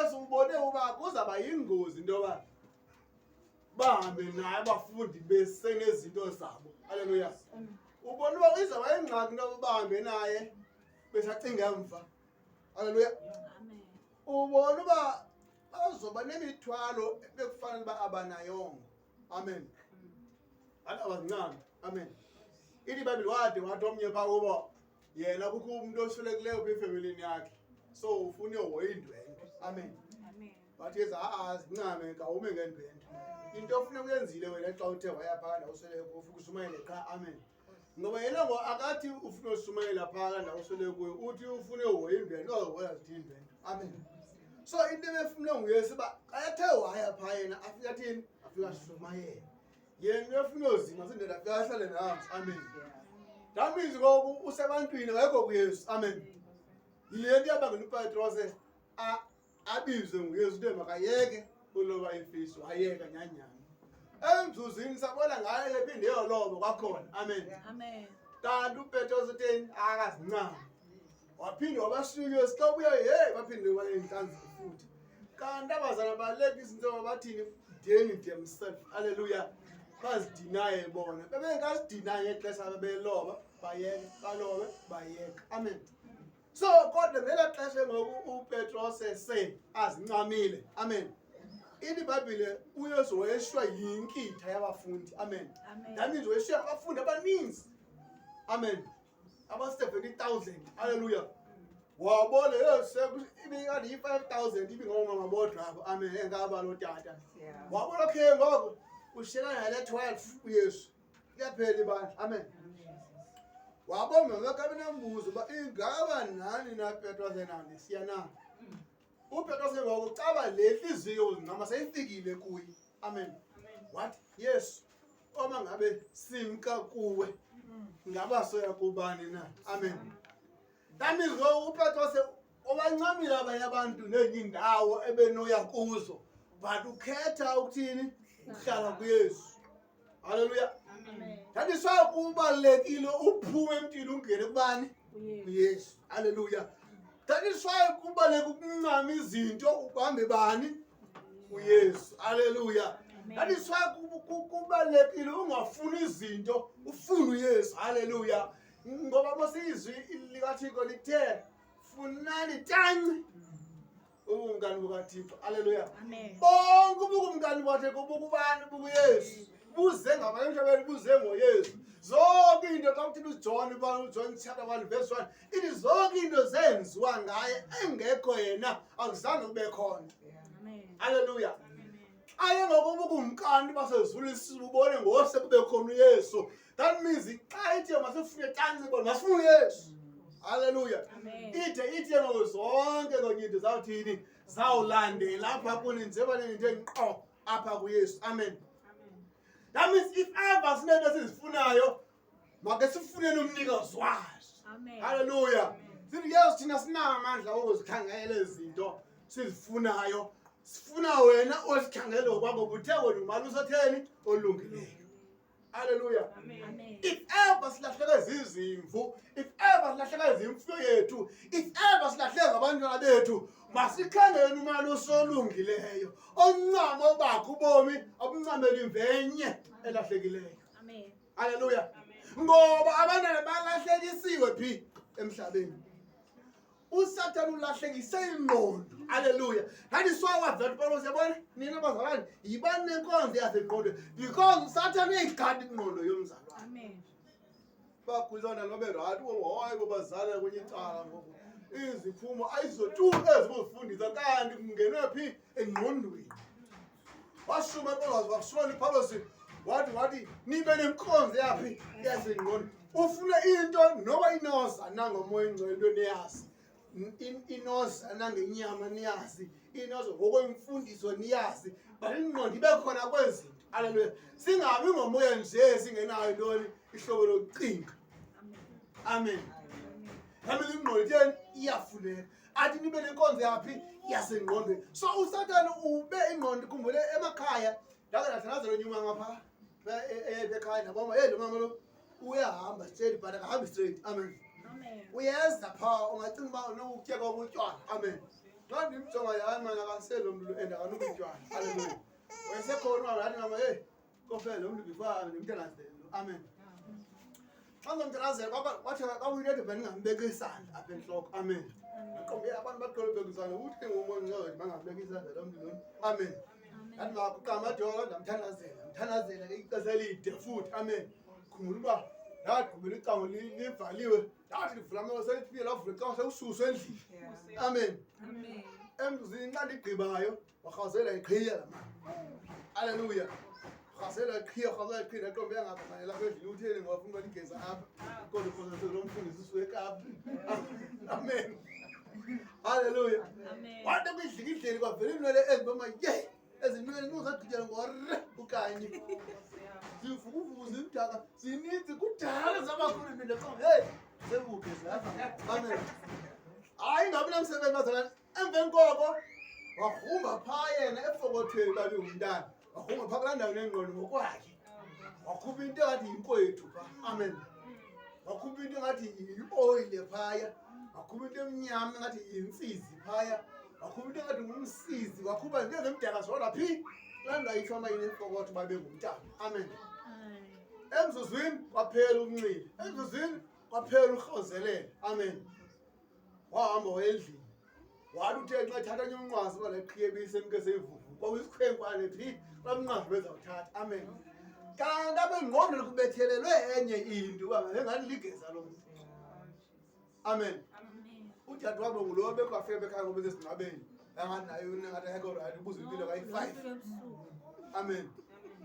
UYesu ubone uba kuzawuba yingozi into yoba bahambe naye abafundi besenezinto zabo. Haleluya. Ubone uba izawuba yingxaki into yoba bahambe naye besacinga emva. Haleluya. Ubone uba bazoba nemithwalo ebekufanele uba abanayongo. Amen. Athi abazincami. Amen. Ithi iBhayibhile wade wathi omnye phaa kubo yena kukho umntu oswelekileyo kwifemelini yakhe so ufuna uyohoya iindwendwe. Amen. Wathi yeza a-a zincame kawume ngeendwendwe. Into ofuneka uyenzile wena xa uthe waya phaa ndawo usweleke kuyo ufike ushumayele qha. Amen. Ngoba yena ngo akathi ufuna ushumayela phaa ndawo usweleke kuyo uthi ufuna uyohoya iindwendwe uyohoya zithi iindwendwe. Amen. So into ebefunwa nguYesu uba xa ethe waya phaa yena afike athini? Afike ashumayele. Yena uyafuna uzima sindoda afike ahlale nazo. Amen. That means ngoku usebantwini akekho kuYesu. Amen. Yile nto yabangela uPetrose abizwe nguYesu into makayeke uloba ifishi wayeka nyanyana. Emzuzwini sabona ngayo lephinde yoloba kwakhona. Amen. Amen. Kanti uPetros utheni akazincama. Waphinde wabashiya uYesu xa ubuya hey baphinde bayinhlanzi futhi. Kanti abazalwane baleka izinto bathini deni themselves. Hallelujah. Bazidinaye bona. Bebengazidinaye ngexesha bebeloba bayeka balobe bayeka. Amen. So kodwa ngela xesha ngoku uPetros ese azincamile. Amen. Ithi iBhayibhile uYesu wayeshwa yinkitha yabafundi. Amen. That means wayeshiya abafundi abaninzi. Amen. Aba-70,000. Hallelujah. Wabona yesu ibingathi yi-5,000 ibingoomama bodwa abo. Amen. Engaba lo tata. Wabona okay ngoku ushiyelana nale 12 uYesu. Liyaphela ibandla. Amen. Wabona mama kabe uba ingaba nani na Petros nani siya na. UPetros ngoku caba le nhliziyo uzincama seyifikile kuye. Amen. Wathi Yesu uma ngabe simka kuwe ngaba soya kubani na? Amen. That means ngoku uPetros obancamile abanye abantu nenye indawo ebenoya kuzo but ukhetha ukuthini ukuhlala kuYesu. Haleluya. That is why kubalulekile uphume emntwini ungene kubani? KuYesu. Haleluya. That is why kubaluleke ukuncama izinto ubambe bani? uYesu. Haleluya. That is why kubalulekile ungafuni izinto ufune uYesu. Haleluya. Ngoba mosizwi likaThixo lithe funani tanci ubukumkani bukaThixo. Haleluya. Bonke ubukumkani bukaThixo bukubani? BukuYesu. Buze ngabanye emhlabeni, buze ngoYesu. Zonke into xa kuthini uJohn uJohn chapter 1 verse 1 ithi zonke into zenziwa ngaye engekho yena akuzange kube khona. Haleluya. Xa ke ngoku ubukumkani basezulwini sibubone ngose kube khona uYesu. That means xa ithi masifune tanzi bona masifune uYesu. Haleluya. Ithe ithi ngoku zonke konye into zawuthini zawulandela apha kuni njengoba nithe nkqo apha kuYesu. Amen. That means if ever sinento esizifunayo make sifuneni umnikazi wazo. Haleluya. Sithi Yesu thina sinawo amandla okuzikhangela ezi zinto sizifunayo. Sifuna wena ozikhangele ngokwakho buthe wena umalusi otheni olungileyo. Haleluya. If ever silahleke zizimvu, if ever silahleke zimfuyo yethu, if ever silahleke ngabantwana bethu, masikhangele umalusi olungileyo oncama obakho ubomi abuncamela imvenye elahlekileyo. Amen. Haleluya. Ngoba abantwana balahlekisiwe phi emhlabeni. uSathane ulahlekise ingqondo. Haleluya. That is why wavela uPawulos yabona nina bazalwane yibani nenkonzo yasengqondweni because uSathane uyayigada ingqondo yomzalwane. Amen. Bagulana babe right hayi bobazalana kwenye icala ngoku. Iziphumo ayizo tu ezibuzifundisa kanti kungenwe phi engqondweni. Washuma uPawulos washuma uPawulos wathi wathi nibe nenkonzo yaphi yasengqondweni. Ufuna into noba inoza nangomoya ingcwele into niyazi. Inoza nangenyama niyazi. Inoza ngokwemfundiso niyazi. But ingqondo ibe khona kwezi zinto. Haleluya. Singabi ngomoya nje singenayo intoni ihlobo lokucinga. Amen. Amen. Ingqondo itheni iyafuneka. Athi nibe nenkonzo yaphi yasengqondweni. So uSathane ube ingqondo khumbule emakhaya ndake ndathandazela onye umama phaa ekhaya naboma hey lo mama lo uyahamba straight but akahambi straight. Amen. Uyeza phaa ungacinga uba unokutya kwakutywala. Amen. Xa Xa ndimjonga yayi mani akaselo mntu and akanuki tywala. Haleluya. Wayesekhona umama yathi mama heyi kofele lo mntu before ndimthandazele lo. Amen. Xa ndimthandazela kwathi kwakuyinto bendingambeka isandla apha entloko. Amen. Aqombe abantu baqhele ubeka isandla uthi ngomoya ongcwele bangambeka isandla lo mntu lona. Amen. Ndathi makuqama ajonga ndamthandazela ndamthandazela ke ixesha elide futhi. Amen. Khumbula uba ndagqibela icango livaliwe ndathi ndivula amehlo selifike lavula icango sekususwe endlini. Amen. Emzini xa ndigqibayo warhawuzela iqhiya la mama. Haleluya. Rhawuzela iqhiya, rhawuzela iqhiya ndaqomba uyangapha lapha endlini utheni ngoba funa uba ligeza apha. Kodwa ukhona lo mfundisi usuke eKapa. Amen. Haleluya. Wathi kwidlikidleli kwavela iinwele eziboma ye ezinwele nozagqityelwa ngore ukanye. Zivukuvuku zimdaka zininzi kudala zabakhulu mina qo hey sebuke lapha. Amen. Hayi ngabi namsebenzi bazalwane emveni koko wagrumba phaa yena efokothweni babe ngumntana wagrumba phaa kulaa ndawo nengqondo ngokwakhe wakhupha into engathi yinkwethu phaa amen wakhupha into engathi yioyile phaya wakhupha into emnyama engathi yintsizi phaya wakhupha into engathi ngumsizi wakhupha into ezimdaka zodwa phi kulaa ndawo itsho amayini efokotho babe ngumntana amen emzuzwini kwaphela ukunxila emzuzwini kwaphela urhozelelo amen wahamba waya endlini wathi uthe xa ethatha nye umnqwazi uba le qhiye ebiyisemke seyivuvu kwakuyisikhwenkwane phi kulaa mnqwazi bezawuthatha amen kanti apha engqondweni kubethelelwe enye into uba engathi ligeza lo mntu amen udade wabo ngulo bekwafika bekhaya ngoba esesingcwabeni angathi naye ungathi ayikho right ubuza impilo kayi-five amen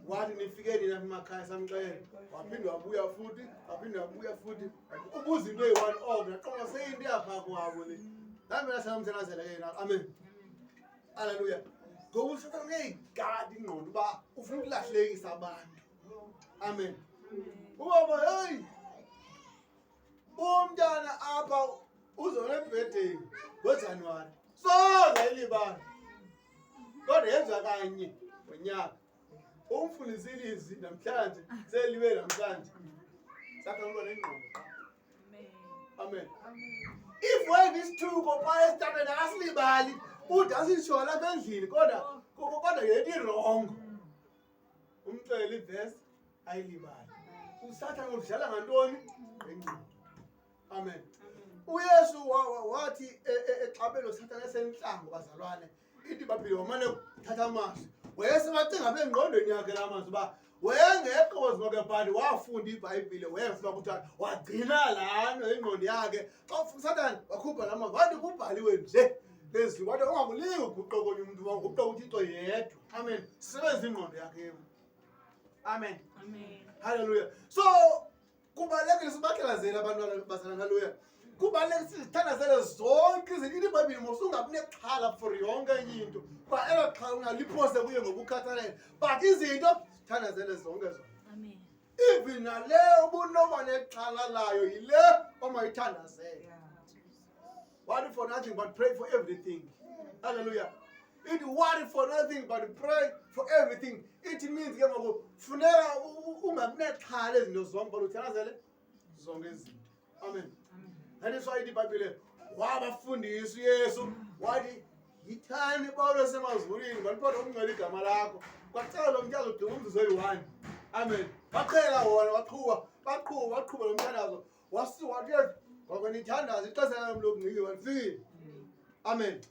wathi nifike nina apha emakhaya samxelela waphinde wabuya futhi waphinde wabuya futhi ubuza into eyi-one oko yaqonga seyinto yapha kwabo le ndamela samthandazela ke yena amen aleluya ngoba usathane uyayigada ingqondo uba ufuna ukulahlekisa abantu amen ubaba heyi umntana apha uzona ebhedeni ngojanuwari soze ayilibala kodwa yenziwa kanye ngonyaka umfundisi ilizwi namhlanje seliwe namhlanje sathana uba nengqondo qha amen if wena isithuko xa esitatweni akasilibali ude asitsho lapha endlini kodwa kodwa yento irongo umxele ivesi ayilibali usathana udlala ngantoni ngengqondo amen uyesu wathi exabelo sathana esentlango bazalwane ithi baphile wamane kuthatha amazwi wayesewacinga apha engqondweni yakhe la mazwi uba wayengekho wezonke but wafunda ibhayibhile weva uba kuthiwa wagcina laa nto ingqondo yakhe xa usathane wakhupha la mazwi wathi kubhaliwe nje lezwi wathi ungakulingi uguqe konye umntu waguqe uthixo yedwa amen sebenzisa ingqondo yakhe amen halleluya so Kubalulekile sibathandazele abantwana bazalwane haleluya. Kubalulekile sizithandazele zonke izinto. Ithi iBhayibhile mos ungabi nexhala for yonke enye into. Kwa elo xhala ungaliphose kuye ngokukhathalela. But izinto zithandazele zonke zona. Amen. Even nale ubunoba nexhala layo yile omayithandazele. Worry for nothing but pray for everything. Hallelujah. It worry for nothing but pray for everything. It means ke ngoku funeka ungabi nexhala izinto zonke kodwa uthandazele zonke izinto. Amen. That is why ithi iBhayibhile wabafundisa uYesu wathi yithani Pawulo semazulwini maliphathe okungcwele igama lakho. Kwacela lo mthandazo ugqiba umzuzu oyi-one. Amen. Waqhela wona waqhuba baqhuba waqhuba lo mthandazo wasuka wathi ngoko nithandaza ixesha lam lokungcikiwa lifikile amen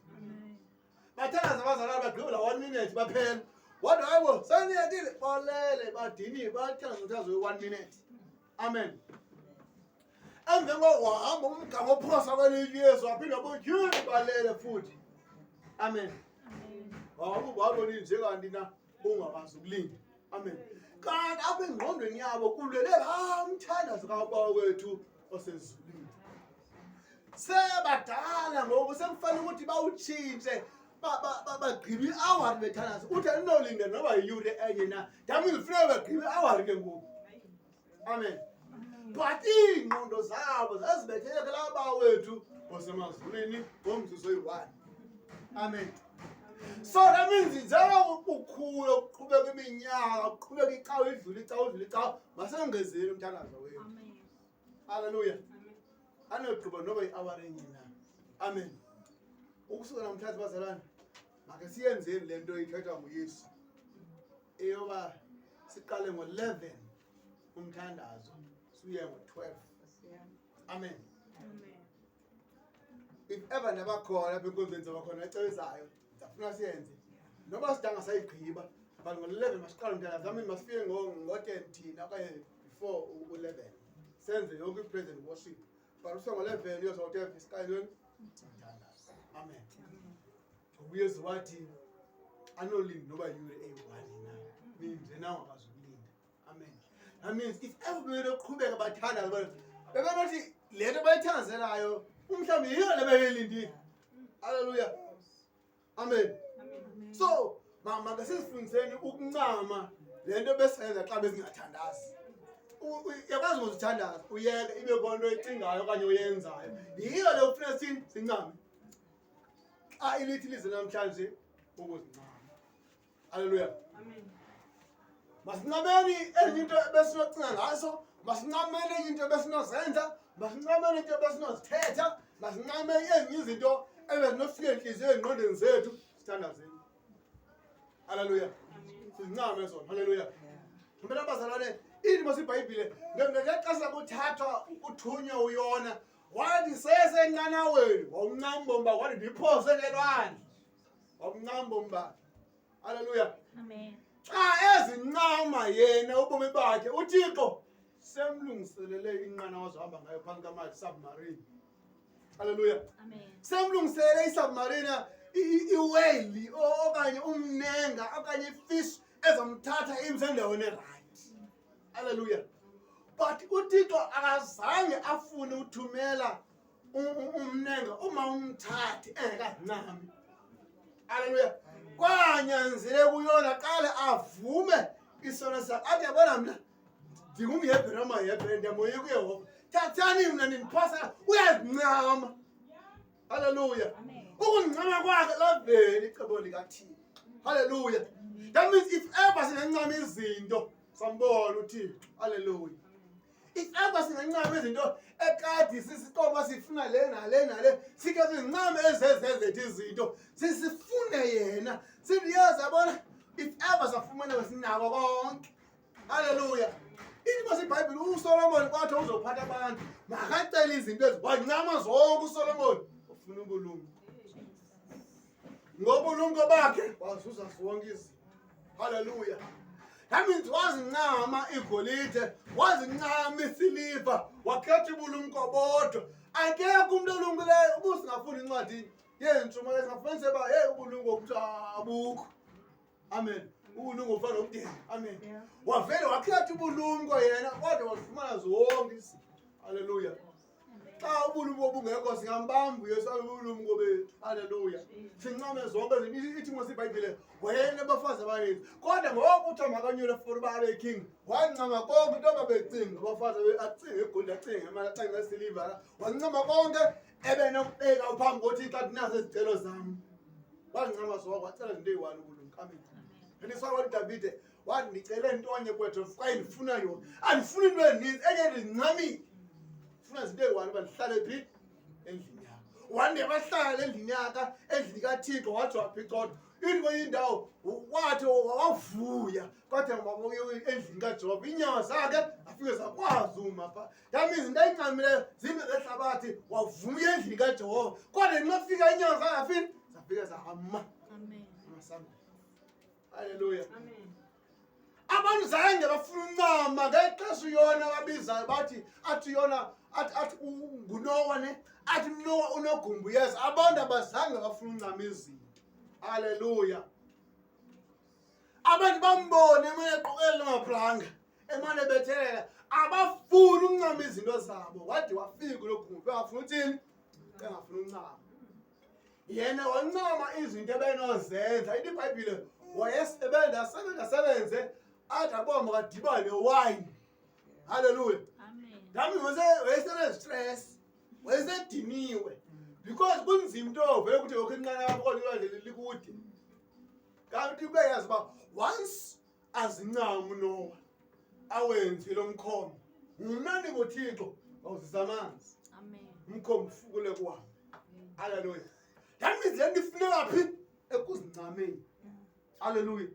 bathandaza abazalwane bagqibela one minute baphela wathi hayi bo seniyekile balele badiniwe bathandaza umthandazo we-one minute amen emveni koko wahamba umgama ophosa kwelinye yesu waphinde wabutyhini balele futhi amen wabona nje kanti na ungakwazi ukulinda amen kanti apha engqondweni yabo kulele ha umthandazo kaBaba wethu osezulwini sebadala ngoku sekufanele ukuthi bawutshintshe bagqibe i-awari bethandaza uthi andinolinda noba yiyure enye na that means funeka bagqibe i-awari ke ngoku amen but iingqondo zabo zazibethele kulaa Bawo wethu osemazulwini ngomzuzu oyi-one amen so that means njengoba ukhula kuqhubeka iminyaka kuqhubeka icawa idlula icawa idlula icawa masengezeli umthandazo wethu halleluya anogqiba noba yi-awara enye na amen. Ukusuka namhlanje bazalwane, make siyenzeni le nto ithethwa nguYesu eyoba siqale ngo-11 umthandazo siuye ngo-12. Amen. If ever nabakhona apha enkonzweni zabakhona ecebisayo, ndizafuna siyenze noba sidanga sayigqiba, but ngo-11 masiqale umthandazo. I mean, masifike ngo-10 thina okanye before u-11 senze yonke i-praise and worship, but usuka ngo-11 uyoza ngo-12 siqale ntoni? Umthandazo. Amen. Ngoba uYesu wathi anolindi noba yure eyi-1 na, ninje na ungakwazi ukulinda. Amen. That means if ever bebenoqhubeka bathandaza, bebenothi le nto bayithandazelayo umhlawumbi yiyo le bebeyilindile. Halleluya, amen. So make sizifundiseni ukuncama le nto besenza xa bezingathandazi. Uyakwazi ngozithandaza uyeke ibe khona into oyicingayo okanye oyenzayo, yiyo le kufuneka sithini? Sincame. Xa ilithi lize namhlanje ukuzincama. Halleluya. Masincameni enye into ebesinocinga ngaso, masincameni enye into ebesinozenza, masincameni into ebesinozithetha, masincame ezinye izinto ebezinofika entliziyo engqondweni zethu, sithandazeni. Halleluya. Sizincame zona. Halleluya. Ngempela bazalwane, ithi mos iBhayibhile ngexesha kuthathwa kuthunywa uYona, wathi sesenqanaweni wawuncama ubomi bakhe, wathi ndiphose ngelwandle, wawuncama ubomi bakhe. Halleluya. Xa ezincama yena ubomi bakhe, uThixo semlungiselele inqanawa azohamba ngayo phantsi kamanzi, submarine. Halleluya. Semlungiselele isubmarine, iwhale okanye umnenga okanye ifish ezomthatha imse endaweni eright. Halleluya. But uThixo akazange afune uthumela umnenga uma umthathi engekazincami. Halleluya. Kwanyanzeleka uYona qale avume isono sakhe, athi yabona mna ndingumHebhere wamaHebhere, ndiyamoyika uYehova, thathani mna nindiphosa. Uyazincama. Halleluya. Ukuzincama kwakhe lavela icebo likaThixo. Halleluya. That means if ever singancama izinto, sambona uThixo. Halleluya. If ever singancama izinto ekade sisiqoba sifuna le nale nale, sike sizincame ezezethu izinto, sisifune yena, sithi yazi yabona, if ever safumana sinako konke. Halleluya. Ithi mos iBhayibhile uSolomon kwathi uzophatha abantu makacele izinto ezi, wancama zonke uSolomon, ufuna ubulumko. Ngobulumko bakhe wazuza zonke izinto. Halleluya. That means wazincama igolide, wazincama isiliva, wakhetha ubulumko bodwa. Akekho umntu olungileyo. Ubusingafunda incwadi yeentshumayelo singafumanise uba heyi, ubulumko kuthiwa abukho. Amen. Ubulumko bufana nobudenge. Amen. Wavele wakhetha ubulumko yena, kodwa wazifumana zonke izinto. Halleluya. Xa ubulumko bungekho singambamba uYesu abe ubulumko bethu. Halleluya. Sincame zonke izinto. Ithi mos iBhayibhile wayenabafazi abaninzi, kodwa ngoku kuthiwa makanyule for uba abe king, wancama konke into ababecinga abafazi, acinge igolide, acinge ngemali, acinge ngesiliva, wancama konke ebenokubeka phambi koThixo athi nazo izicelo zam. Wazincama zonke, wacela izinto eyi-one, ubulumko. Amen. Andiswa uDavide wathi ndicele ntonye kwethu kwaye ndifuna yona, andifuni into ezininzi, enye ndizincamile, ndifuna izinto eyi-one, uba ndihlale phi? Endlini yakho. Wande bahlala endlini yaka, endlini kaThixo, wathi waphicotha ithi kwenye indawo wathi wavuya kwathi endlini kaJehova iinyawo zakhe afike zakwazi uma pha. That means into ayincamileyo zinto zehlabathi, wavuya endlini kaJehova, kodwa nxafika iinyawo zakhe afini zafike zahama amasangweni. Halleluya. Abantu zange bafuna uncama ngexesha uYona babizayo, bathi athi Yona athi nguNowa ne athi Nowa unogumbu yeza. Abantu abazange bafuna uncama izinto. Halleluya. Abantu bambone emane eqokelela amaplanga, emane bethelela, abafuni ukuncama izinto zabo. Wade wafika kulo gumbi bengafuni uthini? Bengafuni uncama. Yena wancama izinto ebenozenza. Ithi iBhayibhile wayesebenza, asebenza, asebenze, athi abomba kadibane wine. Halleluya. That means wayesenestress, wayesediniwe, because kunzima into vele ukuthi yokho inqana yakho kodwa ulwandle likude. Kanti ubeyazi uba once azincama uNowa awenze lo mkhombe, ngumnandi ngoThixo wawuzisa amanzi, umkhombe ufukule kuhambe. Halleluya. That means le nto ifuneka phi? Ekuzincameni. Halleluya.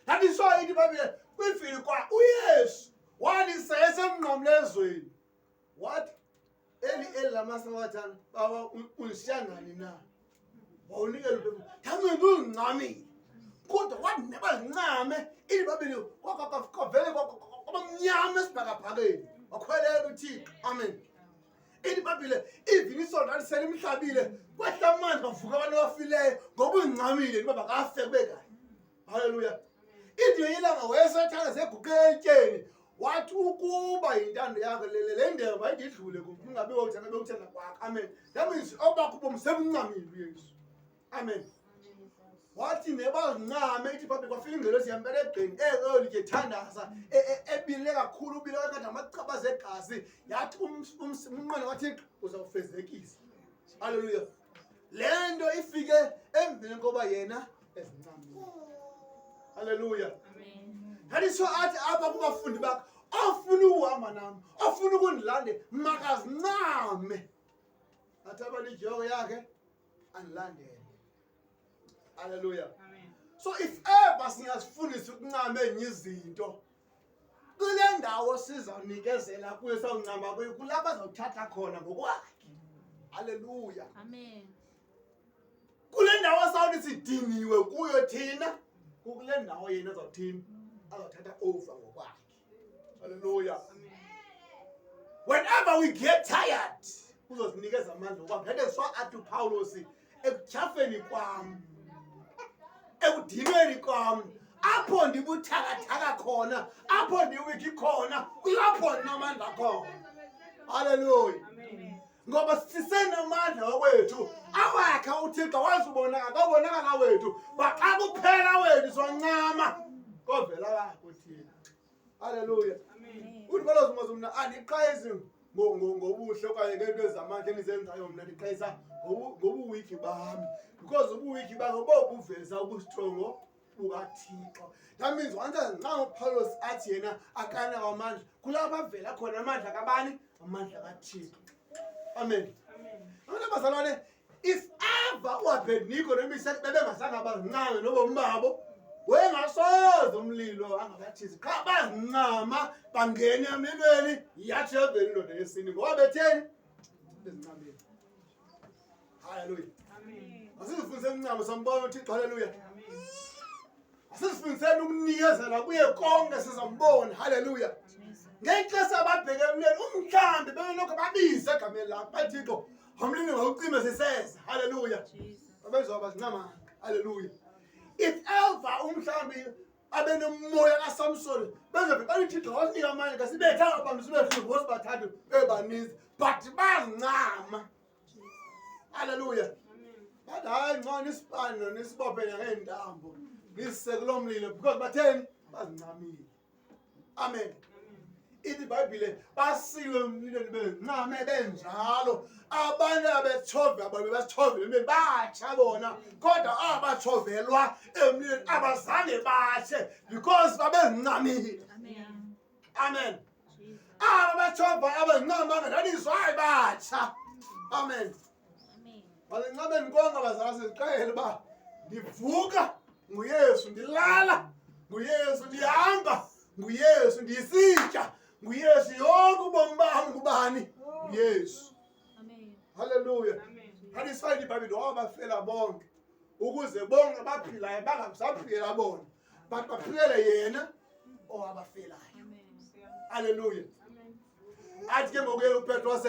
That is why ithi ibhayibhile kwifili kwa uYesu walisa esemnqamlezweni wathi eli eli lamasabathana baba undishiya ngani na wawunikela uphefumlo. That means uzincamile, kodwa wathi nebazincame ithi ibhayibhile kwavele kwabamnyama esibhakabhakeni, wakhwelela uThixo. Amen. Ithi ibhayibhile even isonto aliselimhlabile, kwehla amanzi, bavuka abantu abafileyo ngoba uzincamile uba bakafe kube kanye. Halleluya. Ithi ilanga wayesathanda seguqe etyeni, wathi ukuba yintando yakho le ndebe mayide idlule kum, kungabi wokuthanda bekuthanda kwakho. Amen. That means obakho ubomi sebuncamile uYesu. Amen. Wathi nebazincame, ithi ibhayibhile kwafika ingelosi yampela egqini elo litye thandaza ebile kakhulu, ubile kangathi amachaphaza egazi, yathi umnqweno kaThixo uzawufezekisa. Halleluya. Le nto ifike emveni koba yena ezincamile. Halleluya. That is why athi apha kubafundi bakhe, ofuna ukuhamba nam, ofuna ukundilandela, makazincame, athabathe ijoko yakhe andilandele. Halleluya. So if ever singazifundisa ukuncama enye izinto, kule ndawo sizawunikezela kuyo, sawuncama kuyo, kulapho azawuthatha khona ngokwakhe. Halleluya. Amen. Kule ndawo sawuthi sidiniwe kuyo thina, kukule ndawo yena azawuthini, azawuthatha over ngokwakhe. Halleluya. Whenever we get tired, uzozinikeza amandla ngokwakhe. That is why athi uPawulos, ekutyhafeni kwam, ekudinweni kwam, apho ndibuthakathaka khona, apho ndiwiki khona, kulapho ndinamandla khona. Halleluya. Ngoba sisenamandla wakwethu awakhe uThixo wazubonakala, kawubonakala wethu, but xa kuphela wethu soncama, kovela wakhe uThixo. Halleluya. Uthi balozi mna andiqhayisi ngobuhle okanye ngeento ezamandla endizenzayo, mna ndiqhayisa ngobuwiki bami, because ubuwiki bakho bobuveza ubustrongo bukaThixo. That means once nxa uPawulos athi yena akanawo amandla, kulapho avela khona amandla kabani? Amandla kaThixo. Amen. Abantu abazalwane, if ever uAbednego noMisaki bebengazange bazincame nobomi babo, wayengasoze umlilo angabathisi. Qha bazincama, bangena emlilweni, yathi yavela indoda yesini ngoba betheni? Bezincamile. Haleluya. Asizifundiseni incamo, sambona uThixo. Haleluya. Asizifundiseni ukunikezela kuye konke, sizambona. Haleluya. Ngexesha ababheke emlilweni, umhlambi bebelokhu babize egameni lakho, baThixo umlilo mawucime siseza. Haleluya. Babezoba bazincamanga. Haleluya. If ever umhlambi abenomoya kaSamson, bezove bathi Thixo wasinika amandla, kasibetha abantu sibehlule ngosibathathu bebaninzi, but bazincama. Haleluya. Bathi hayi, ngcono isipani nisibophe ngeentambo nisise kulo mlilo, because batheni? Bazincamile. Amen. Ithi iBhayibhile basiwe emlilweni bezincame benjalo. Abantu abetshova babe basitshovela emlilweni batsha bona, kodwa abatshovelwa emlilweni abazange batshe because babezincamile. Amen. Aba batshova abazincamanga, that is why batsha. Amen. Bazincameni konke abazala, siziqhele uba ndivuka nguYesu, ndilala nguYesu, ndihamba nguYesu, ndisitya nguYesu, yonke ubomi bam ngubani? NguYesu. Halleluya. That is why iBhayibhile wabafela bonke ukuze bonke abaphilayo bangasaphila bona, but baphilele yena owabafelayo. Halleluya. Athi ke ngoku yena uPetros,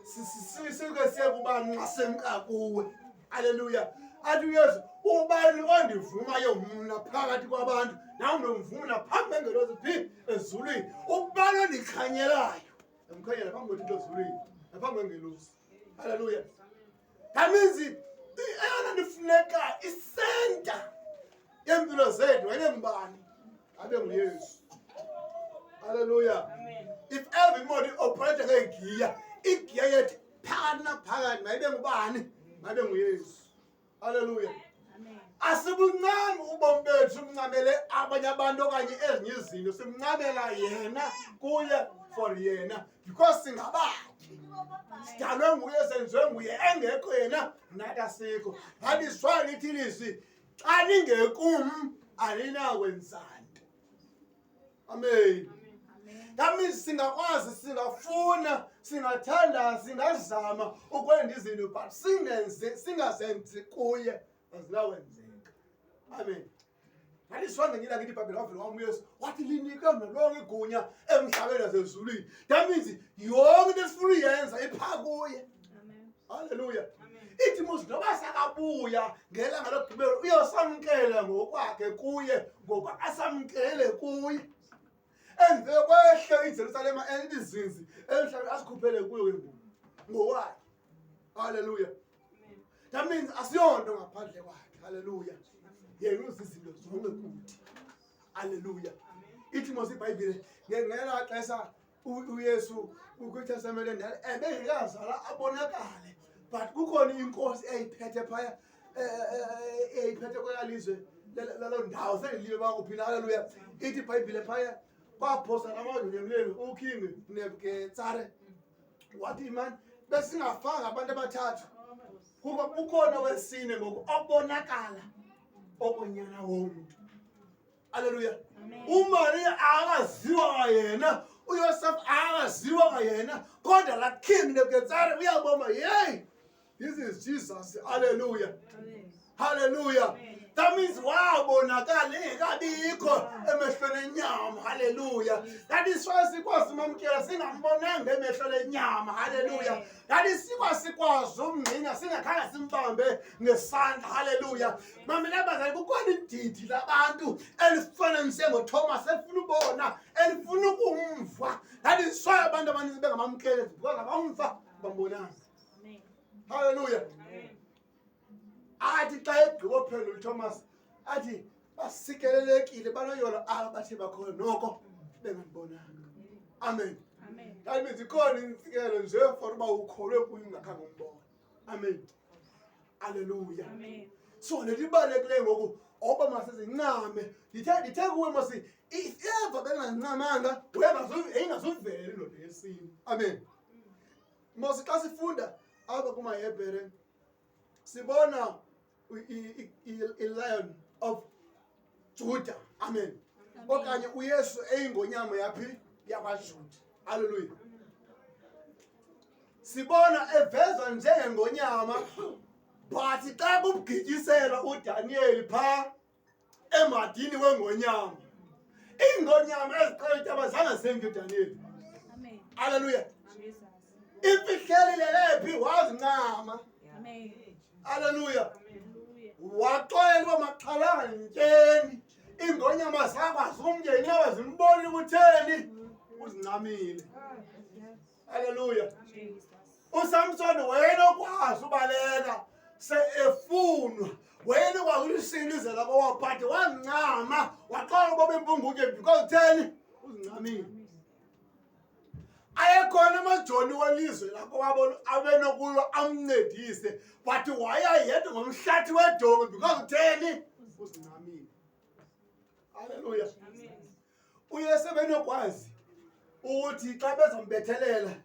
sike siye kubani nxa semka kuwe? Halleluya. Athi uYesu, ubani ondivumayo mna phakathi kwabantu, nam ndomvuma naphambi kwengelosi phi? Ezulwini. Ubani ondikhanyelayo, ndamkhanyela phambi koThixo ezulwini naphambi kwengelosi. Halleluya. That means eyona nto ifuneka isenta yeempilo zethu waye ngubani? Abe nguYesu. Halleluya. If ever imoto ioperate ngegiya, igiya yethu phakathi naphakathi mayibe ngubani? Mayibe nguYesu. Halleluya. Asibuncami ubomi bethu simncamele abanye abantu okanye ezinye izinto, simncamela yena, kuye, for yena, because singabakhe. kuthi. Sidalwe nguye, senziwe nguye, engekho yena nathi asikho. That is why lithi ilizwi, xa ningekum aninakwenza nto. Amen. That means singakwazi, singafuna, singathanda, singazama ukwenza izinto, but singenzi, singazenzi kuye, azinawenzeka. Amen. That is why ngenye ilanga ithi iBhayibhile wavela wam uYesu wathi linike mna lonke igunya emhlabeni nasezulwini. That means yonke into esifuna uyenza ipha kuye. Haleluya. Ithi mos noba sakabuya ngelanga lokugqibela uyosamkela ngokwakhe kuye, ngoba asamkele kuye. Emve kwehle iJerusalema elizinzi emhlabeni asikhuphele kuyo ke ngoku ngokwakhe. Haleluya. That means asiyonto ngaphandle kwakhe. Haleluya. Yena uzizinto zonke kuthi. Haleluya. Ithi mos iBhayibhile ngelaa xesha uYesu kwiTestamente endala ebengekazalwa abonakale, but kukhona inkosi eyayiphethe phaya, eyayiphethe kwelaa lizwe laloo ndawo, sendilibe bakuphi na. Haleluya. Ithi iBhayibhile phaya kwaphosa namajoni emleni uKing Nebukadnezar, wathi mani besingafanga abantu abathathu, kuba ukhona wesine ngoku obonakala okonyana womntu. Haleluya. UMaria akaziwa kwayena, uYosef akaziwa kwayena, kodwa la King Nebukadnezar uyabona, hey, this is Jesus. Haleluya. Haleluya. That means wabonakala engekabikho emehlweni enyama. Haleluya. That is why sikwazi umamkela singambonanga emehlweni enyama. Haleluya. That is sikwazi umngcina singakhange simbambe ngesandla. Haleluya. Mamela bazali, kukhona ididi labantu elifana njengoThomas, elifuna ubona, elifuna ukumva. That is why abantu abaninzi bengamamkele, because abamva bambonanga. Haleluya. Athi xa egqiba uphendula uThomas athi basikelelekile banoyolo aba bathe bakhona noko bengandibonanga. Amen. That means ikhona intsikelelo nje for uba ukholwe kuye ungakhange umbone. Amen. Haleluya. So le nto ibalulekileyo ngoku oba masizincame. Ndithe kuwe masi if ever bengancamanga yayingazuvela indoda yesini. Amen. Mos xa sifunda apha kumaHebhere sibona i-Lion of Judah. Amen. Okanye uYesu eyingonyama yaphi? YakwaJuda. Haleluya. Sibona evezwa njengengonyama, but xa kubugityiselwa uDaniel pha emadini wengonyama, iingonyama eziqela intaba zange zemke uDaniel. Haleluya. Imfihleli lelephi? Wazincama. Haleluya. Waxolela uba maxhalanga ntyeni, iingonyama zakwazi umnye inxeba zimbonile ukutheni uzincamile. Haleluya. USamson wayenokwazi ubaleka se efunwa, wayenokwazi ulisinizela kowabo, but wazincama, waxola uba bempungutye because theni uzincamile. Ayekhona amajoni welizwe lakowabo abenokulwa amncedise, but waya yedwa ngomhlathi wedongi because utheni uzincamile. Haleluya. UYesu ebenokwazi ukuthi xa bezombethelela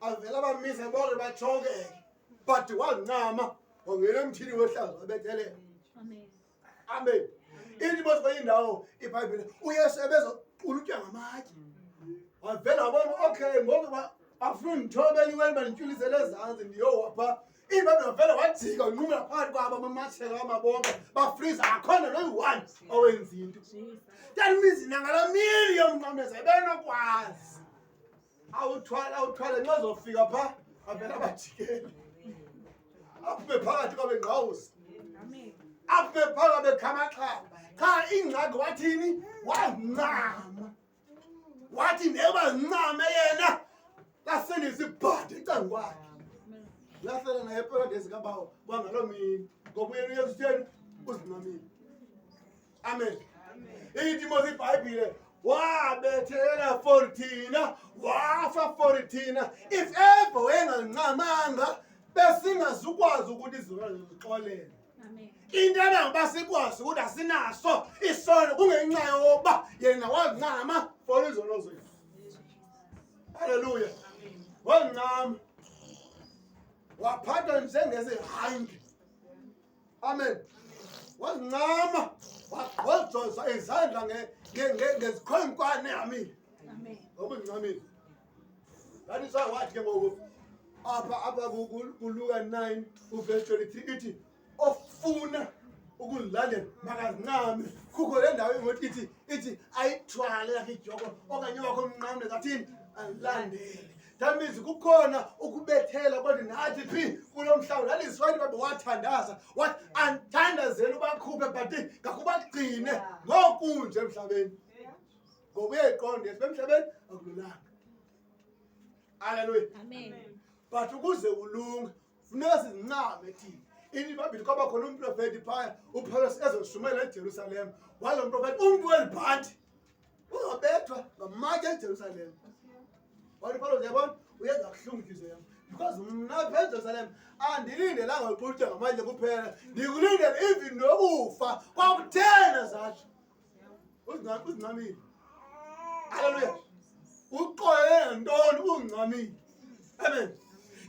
avele abamise bonke batshokeke, but wazincama, wangena emthini wehlazo, wabethelela. Amen. Ithi mos kwenye indawo iBhayibhile uYesu ebezoqulutywa ngamatye, wavela wabona, okay, ngoku bafuna undithoba eliweni, bandintyulisele ezantsi, ndiyowa phaa. IBhayibhile wavela wajika, wanqumla phakathi kwabo, amamatshela wamabonke bafriza, akhona noyi-one owenza into. That means nangalaa mini yomnqamlezo ebenokwazi awuthwale, awuthwale, nxa zofika phaa avele abajikele, aphume phakathi kwabe ngqawusi, aphume phakathi bekhamaxhaba. Qha ingxaki wathini? Wazincama, wathi neba zincame yena lasindisa ibhadi ecaleni kwakhe, lahlela naye eparadesi kabawo kwangaloo mini, ngoba uyena uYesu utheni? Uzincamile. Amen. Ithi mos iBhayibhile wabethelela for thina, wafa for thina. If ever wayengancamanga besingazukwazi ukuthi izono zixolele. Into engangoba sikwazi ukuthi asinaso isono kungenxa yoba yena wazincama for izono zethu. Haleluya. Wazincama. Waphathwa njengesihange. Amen. Wazincama, wagqojoza izandla ngezikhonkwane hamile. Amen. Ngoba uzincamile. That is why wathi ke ngoku apha apha kuLuka 9 uverse 23 ithi ofuna ukuzilandela makazincame. Kukho le ndawo ingothi ithi ithi ayithwale yakhe idyoko okanye wakho umnqamle kathini alandele. That means kukhona ukubethela kodwa nathi phi kulo mhlawumbi. That is why babe wathandaza wathi andithandazeli ubakhuphe but ngakubagcine ngokunje emhlabeni. Ngoba uyayiqonda yesu emhlabeni akululanga. Haleluya. Amen. But ukuze ulunge funeka sizincame thina. Into iBhayibhile kwaba khona umprofeti phaya uPawulos ezoshumayela eJerusalem. Walo mprofeti umntu welibhanti uzobethwa ngamatye eJerusalem. Wathi uPawulos uyabona uyenza kuhlungu intliziyo yam because mna apha eJerusalem andilindelanga uxutywa ngamatye kuphela, ndikulindele even nokufa kwakuthena zatsho. Uzincamile. Haleluya. Uxolele ntoni uzincamile. Amen.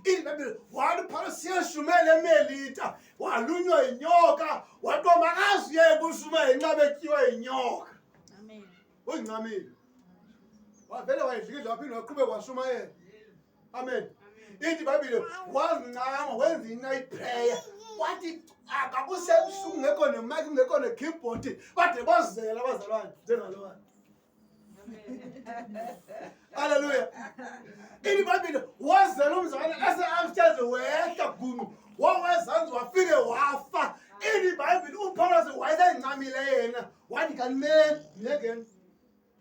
IBhayibhile wathi Paulus siyashumela eMelita, walunywa yinyoka, wathi makazi uyeke ushumayela inqaba etyiwa yinyoka. Amen. Uzincamile. Wavele wayidlikidla waphinde waqhubeka washumayela. Amen. Ithi iBhayibhile wazincama wenza i-night prayer. Wathi akakusebusuku kungekho nemike kungekho ne-keyboard bade bozela abazalwane njengalowana. Haleluya. Ithi iBhayibhile wazela umzalwane ese-upstairs wehla gunqu wawezantsi wafike wafa. Ithi iBhayibhile uPawulos wayeseyincamile yena wathi kanimeni myekeni.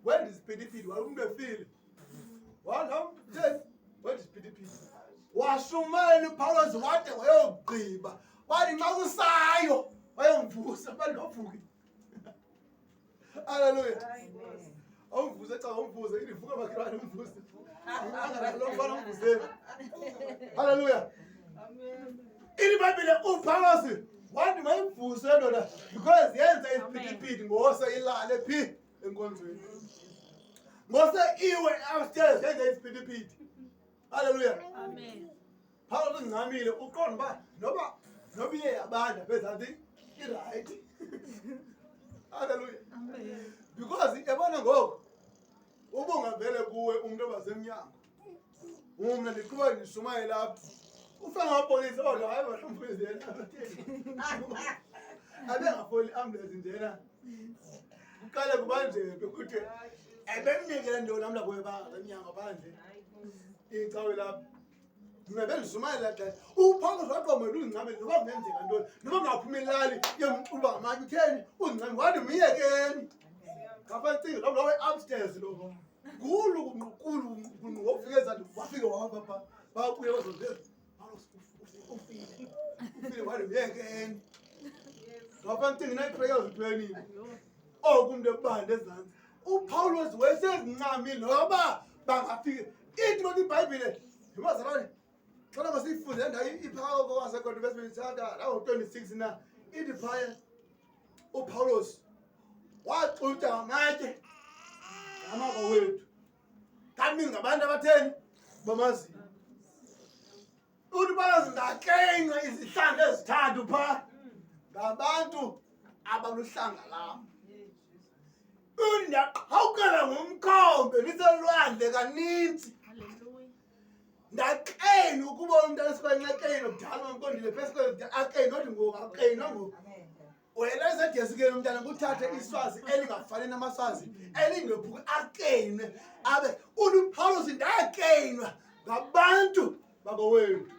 Wenza isiphithiphithi waye umntu efile. Wathi wenza isiphithiphithi. Washumayela uPawulos wade wayogqiba. Wathi xa kusayo wayomvusa abantu bavuke. Haleluya. Awumvuse cha awumvuse ilivuka makhelwane umvuse. Lo mfana umvuseni. Haleluya. Ithi iBhayibhile uPawulos wathi mayimvuse ndoda because yenza isiphithiphithi ngose ilale phi enkonzweni. Ngose iwe upstairs yenza isiphithiphithi. Haleluya. Amen. Pawulos uzincamile uqonda uba noba iye yabanda phezantsi irayithi. Haleluya. Amen. Because yabona ngoku ubungavele kuwe umuntu obasemnyango. Umna ndiqhuba ndishumayela apha. Ufika ngamapolisa odwa hayi bahlomfundisi yena. Abengafoli ambulance njena. Kuqale kubanjeke ukuthi ebemnikele ntoni amla kuye emnyango phandle. Icawe lapha. Mna bendishumayela xa uPawulos waqomela uzincamele noba kungenzeka ntoni noba kungaphuma ilali yomxuba ngamatye utheni uzincamele wathi myekeni. Ngapha cinga lo lowe upstairs lo. Kulu kulu kulu wofika ezantsi wafike wahamba pha. Babuye bazovela. Pawulos ufile. Ufile wathi myekeni. Ngapha cinga night prayers planning. Oku umuntu ebanda ezantsi. uPawulos wayesezincamile noba bangafika. Ithi bathi iBhayibhile yibazalwane xa naba siyifunde le ndawo iphaka kwaseKorinte besibini chapter lawo 26 na ithi phaya uPawulos waxutywa ngamatye ngamakowethu. Kanti ngabantu abatheni bamaziyo. Uthi Pawulos ndakenca izihlandlo ezithathu phaa ngabantu abaluhlanga lam. Uthi ndaqhawukela ngumkhombe ndiselwandle kaninzi. Hallelujah. Ndakena ukubona umntana esibanxekeni kudala mamkondile phezu akeni othi ngoku akeni ngoku. Wena esedesikeni umntana kuthathe iswazi elingafani namaswazi elingephuki akene abe uthi uPawulos ndakenwa ngabantu bakowethu.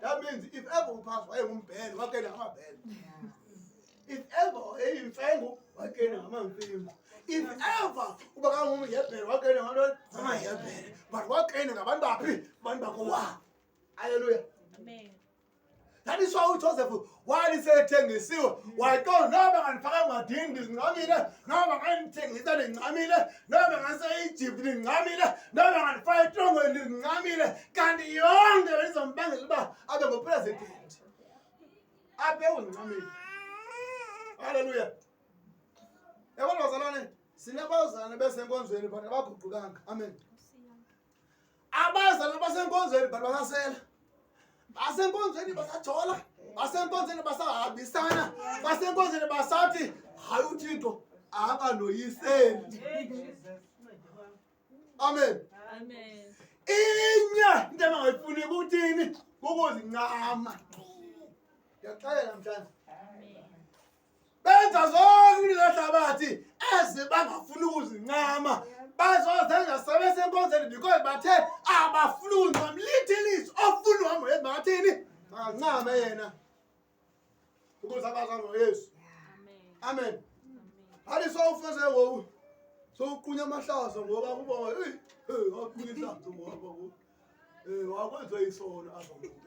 That means if ever uPawulos wayengumbhele wakena ngamabhele. If ever wayeyimfengu wakena ngamamfengu. If ever uba kangumhebhere wakena ngantoni ngamahebhere but wakena ngabantu baphi abantu bakowabo. Haleluya. Amen. That is why uJoseph wayesethengisiwe waqonda noba ngandifaka encwadini ndizincamile noba ngandithengisa ndincamile noba ngase-Egypt ndincamile noba ngandifaka etrongweni ndizincamile kanti yonke le izombangela uba abe ngupresident. Abe uzincamile. Haleluya. Yabona bazalwane sinabazalwane besenkonzweni but abaguqukanga. Amen. Abazalwane basenkonzweni but basasela. Basenkonzweni basajola, basenkonzweni basahambisana, basenkonzweni basathi hayi uThixo akanoyiseli. Amen. Amen. Inye into abangayifuni kuthini? Kukuzincama. Ndiyakuxelela namhlanje. Benza zonke into zehlabathi ezi bangafuni ukuzincama. Bazozenza sebesenkonzweni because bathe abafuni ukuzincama. Lithi ilizwi ofuna uhamba yena makathini? Makancame yena. Ukuze abazana noYesu. Amen. Amen. Hayi sowufeze ngoku. Sowuqunya amahlazo ngoba kuba hey hey waqunya ihlazo ngoba ngoku. Eh wakwenza isono apha ngoku.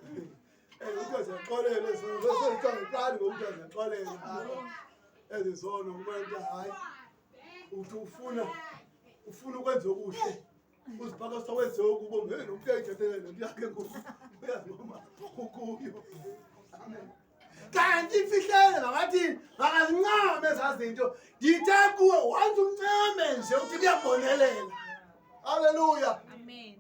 Eh uthe siyaxolela isono bese kuthiwa ngeplani ngoku uthe siyaxolela. Ezi zono kuba into hayi uthi ufuna ukwenza okuhle. Uzibhaka sowenze okubo ngeke nomntu uyayithathela le nto yakhe ngoku. Uyazibona ukuyo. Amen. Kanti ifihlele makathini makazincame ezaa zinto. Ndithe kuwe once uncame nje uthi kuyabonelela. Haleluya. Amen.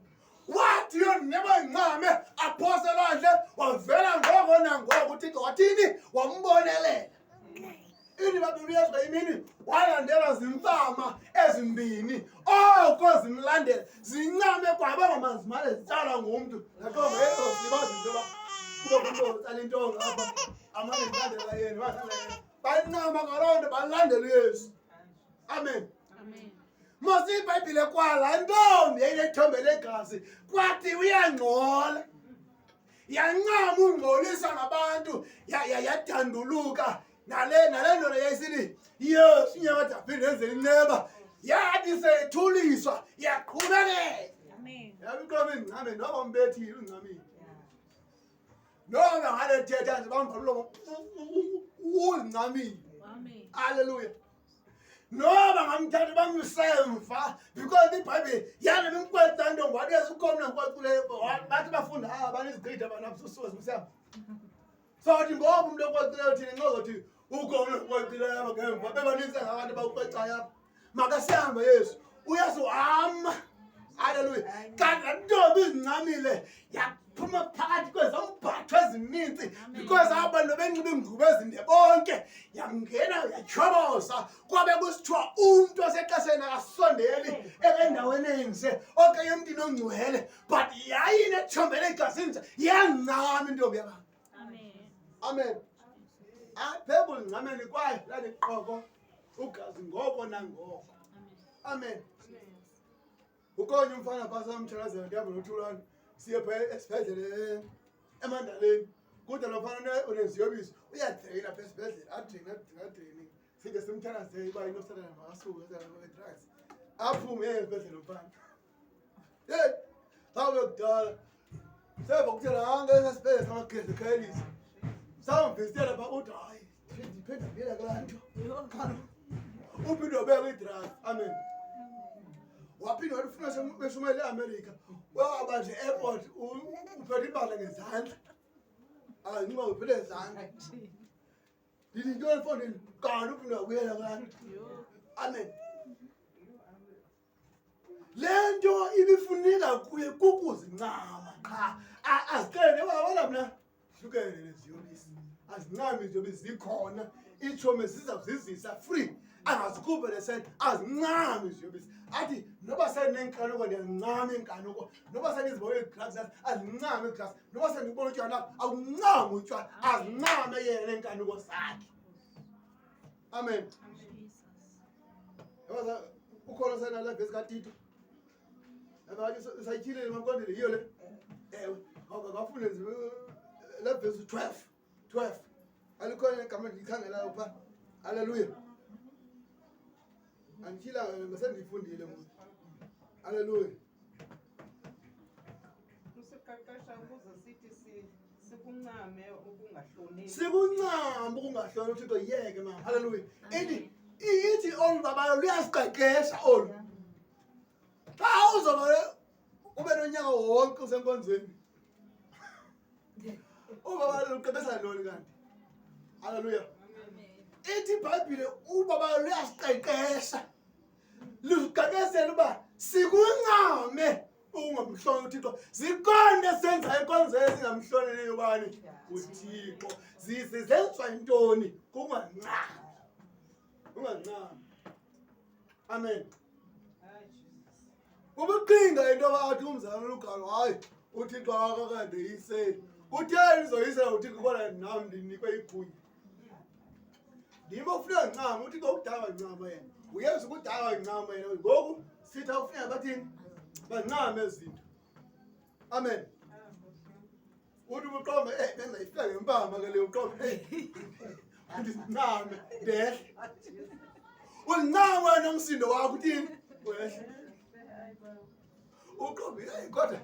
Wathi yona incame aphose lwandle wavela ngoko nangoko uThixo wathini wambonelela. Ini babili imini walandela zimfama ezimbini oko zimlandela zincame kwaba ngamanzi mane zitsalwa ngumntu naqonga yezo into yoba kube ngumntu otsala intonga apha amane zilandela yena balandela yena bancama ngaloo nto balandela uYesu. Amen. Amen. Mos iBhayibhile kwala ntombi yayinethombe legazi kwathi uyangcola. Yancama ungcolisa ngabantu yadanduluka nale ndoda yayisithi Yesu unyaka kaDavide enzele inceba yathi seyithuliswa yaqhubekeka. Amen. Yabi iqoba incame noba umbethile uncamile. Noba ngale thetha nje bamvala umlomo uncamile. Amen. Hallelujah. Noba ngamthatha bamsemva because iBhayibhile yana bemkwetsa nto wathi ukhona nkwacule bathi bafunda ah banezigqitha abantu abususuwe simsema. So athi ngoba umuntu okwacileyo thina nxozothi ukhona okwacileyo apha ngemva bebaninzi ngabantu abakwecayo apha. Makasihambe Yesu. Uyesu hama. Hallelujah. Kanti laa ntombi izincamile yaphuma phakathi kwezombhatho ezininzi because abantu benxiba iingubo ezinde bonke yangena yatyhoboza kwabe kusithiwa umntu osexesheni akasondeli endaweni enje okanye emntwini ongcwele but yayinethombele egazini nje yancama intombi yabantu. Amen. Amen. Apha ekuzincameni kwayo laliqoko ugazi ngoko nangoko. Amen. Amen. Ukonye umfana phasa umthalazela ndihamba noThulani siye phaa esibhedlele eMandaleni. Kodwa lo mfana uneziyobisi uyadraina apha esibhedlele adraine adraine adraine. Side simthalazele uba inosathana makasuke drugs. Aphume eye esibhedlele umfana. Hey, sawube kudala. Seva kuthela hange esibhedlele samageza ekhayelisa. Samvisitela phaa uthi hayi ndiphinde ndibuyela kulaa nto. Uphinde wabeka kwi-drugs. Amen. Waphinde wathi ufuna beshumayela eAmerica. Waba nje airport uphethe impahla ngezandla. Azinxiba uphethe ngezandla. Ndithi yintoni mfondini? Kanti uphinde wabuyela kulaa nto. Amen. Le nto ibifuneka kuye kukuzincama qha. Azixelele wabona mna hlukene neziyobisi. Azincami iziyobisi zikhona. Iitshomi zizawuzizisa free. Angazikhuphe le senti azincami iziyobisi. Athi noba senenkanuko ndiyazincama iinkanuko. Noba sendizibona ii-drugs azincame ii-drugs. Noba sendibona utywala akuncami utywala. Azincame yena neenkanuko zakhe. Amen. Jesus. Yabona ukhona senala vesi kaTito. Yabona sayityhilile mamqondile yiyo le. Ewe, ngafunda nje le vesi 12. 12. Alikhona igama endiyikhangelayo phaa. Haleluya. Andityhilanga besendiyifundile ngoku. Haleluya. Usiqeqesha ukuze sithi sikuncame ukungahloneli. Sikuncame ukungahloneli uThixo yeke mama. Haleluya. Ithi ithi olu babayo luyasiqeqesha olu. Xa uzoba ube nonyaka wonke usenkonzweni. Ubaba luqeqesha ntoni kanti? Haleluya. Amen. Ithi iBhayibhile ubaba luyasiqeqesha. Lusiqeqeshela uba sikuncame Ukungamhloneli uThixo. Zikhona esenza inkonzo ezingamhloneliyo ubani? UThixo. Zenziwa yintoni? Kungancami. Ungancami. Amen. Ubuqinga into yoba athi umzalwane uGalo, hayi, uThixo akakandeyiseli. Kutheni ndizoyisela uThixo kodwa nam ndinikwe igunya? Ndim ofuneka ndincame, uThixo ukudala wancama yena. Uyenza ukudala wancama yena. Ngoku sithi awufuneka bathini? Bancame ezi zinto. Amen. Uthi ubuqombe, bengayifika ngempama ke le uqombe, ndizincame, ndehle. Uzincame wena umsindo wakho uthini? Wehle. Uqombe, hey, kodwa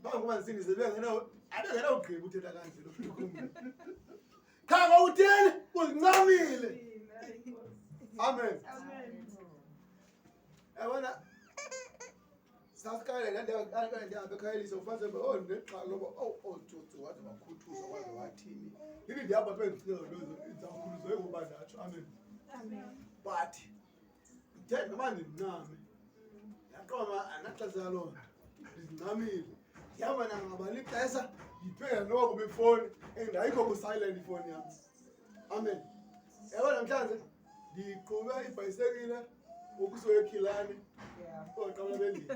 phambi koba ndisindise abengenawugqiba uthetha kanje lo mntu kum. Qha ngokuthini? Uzincamile. Amen. Yabona sasiqale ndandihamba ekhayelisa ufumanise uba oh ndinexhala loba owu ootsotsi waze wakhuthuza waze wathini. Ndithi ndihamba phe ndicinga nto ndizawukhuthuza ngoba ndatsho. Amen. But ndithe noba ndincame ndaqoma andinaxesha laloo nto ndizincamile. Ndihamba nangabani ixesha ndiphinde noba kuba ifowuni and ayikho ku-silent ifowuni yam. Amen. Yabo namhlanje ndiqhube ibhayisekile ukusuka eKhilani ooqabula bendini.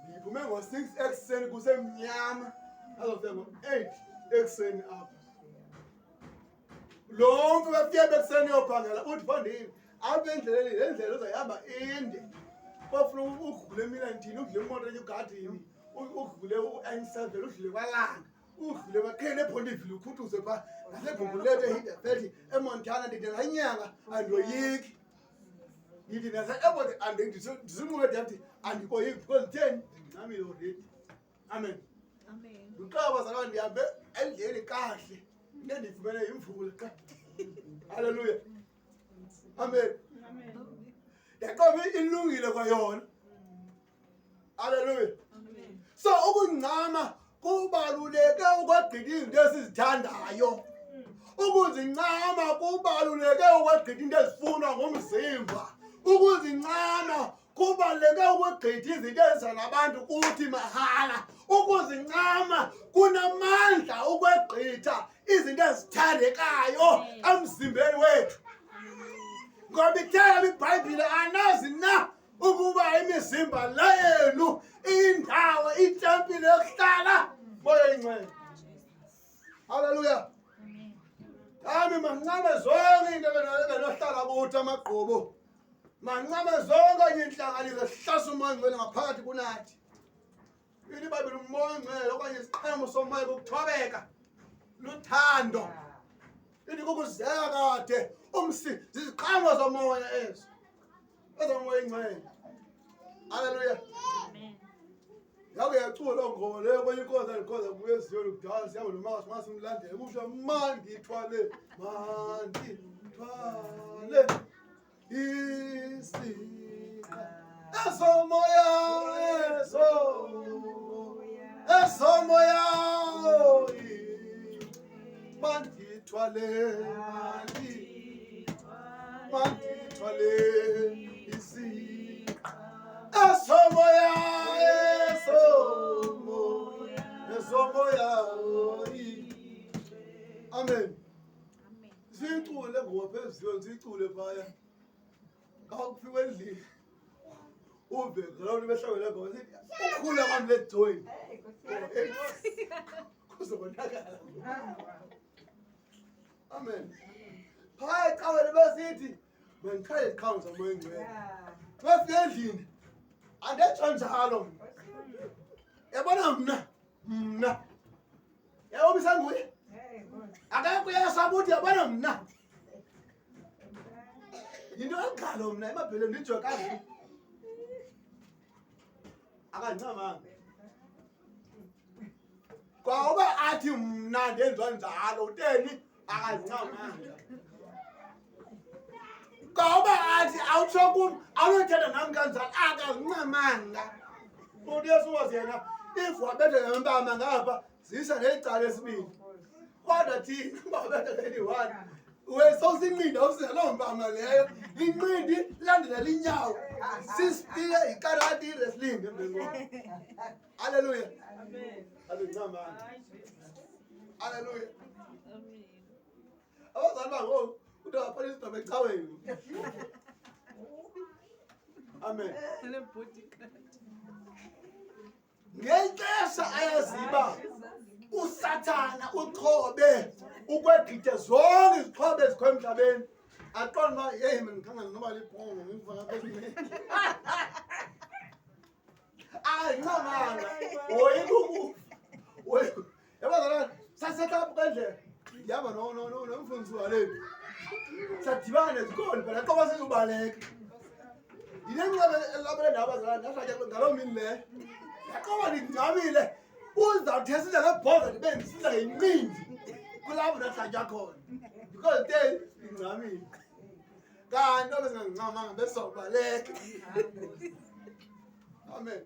Ndiphume ngo-6 ekuseni kusemnyama azofika ngo-8 ekuseni apha. Lo mntu befike bekuseni yophangela uthi mfondini apha endleleni le ndlela uzayihamba inde. Kofuna udlule eMilantini, udlule eMonto eGadini, udlule u-N7, udlule kwaLanga, udlule baqhele ePondiville ukhuthuze phaa naseGugulethu eHinderfeld eMontana. Ndithi laa nyanga andoyiki. Ndithi nase-airport ndisinqume ndathi andikoyiki because nditheni ndincamile already. Amen. Amen. Ndiqaba bazalwane ndihambe endleleni kahle. Into endiyifumene yimvula qha. Hallelujah. Amen. Ndaqomba ilungile kwayona. Hallelujah. Amen. So ukuncama kubaluleke ukwegqitha izinto esizithandayo. Ukuzincama kubaluleke ukwegqitha into ezifunwa ngumzimba. Ukuzincama kubaluleke ukwegqitha izinto eziza nabantu kuthi mahala. Ukuzincama kunamandla ukwegqitha izinto ezithandekayo emzimbeni wethu. Ngoba ithe iBhayibhile anazi na ukuba imizimba le yenu iyindawo itempile yokuhlala Moya oyiNgcwele. Haleluya. Ami mancame zonke into ebenohlala kuthi amagqubu. Mancame zonke iinhlanganiso sihlasa umoya ongcwele ngaphakathi kunathi. Ithi iBhayibhile umoya ongcwele okanye isiqhemo somoya kukuthobeka, luthando. Ithi kukuzeka kade umsi ziziqhamo zomoya ezo. Ezomoya ingcwele. Haleluya. Amen. Yake yacula loo ngoma leyo kwenye inkonzo endikhonza kuyo eZiyoni kudala sihamba nomama masimlandele kusho mandithwale mandithwale isiqa ezomoya ezomoya mandithwale mandithwale isiqa ezomoya ezomoya. Amen. Amen. Siyicule ngoma phezulu, siyicule phaya. Xa kufika endlini uve ngaloo behlawela ngoma sithi ukhula kwam le join kuzokonakala. Amen. Phaya ecaweni besithi mandithwale iziqhamo zomoya engcwele. Xa fika endlini andetsho njalo mna. Yabona mna yabona nguye akekho uyasaba uthi yabona mna yinto engalo mna emabheleni ndijoe kakubi akancamanga kwauba athi mna ndenziwa njalo uteni akazincamanga kwauba athi awutsho kum awunothetha nam kanjalo akazincamanga. UYesu was yena if wabetha ngempama ngapha zisa ngecala esibini kodwa thina uba wabetha ngeliyi-one Wesawusinqinda awusiza loo mpama leyo linqindi landela linyawo sisipike yikarati i-wrestling emveni kwakho. Halleluya. Amen. Azincamanga. Hayi, Jesus. Halleluya. Amen. Abazali bangoku kuthiwa bafana isidaba ecaweni. Amen. Une-bodyguard. Ngexesha ayaziba Hayi, Jesus. usathana uxhobe ukwegqithe zonke izixhobo ezikho emhlabeni, aqonda uba yeyi mna ndikhangela noba libhongo ngimfaka apha esimeni. Ayincamanga, woyika ukufa, woyika. Yabazalwane, sasehla apha kwendlela ndihamba nomfundisi walethu, sadibana nezikoli phela qoba sizubaleka. Ndinenxeba elabele ndawo bazalwane, ndahlatya ngaloo mini leyo, ndaqoba ndingcamile uzawuthe siza ngebhoza ndibe ndisiza ngenqindi kulapho ndahlatya khona because te ndingcamile. Kanti obe singangincamanga besizawubaleka. Amen. Amen.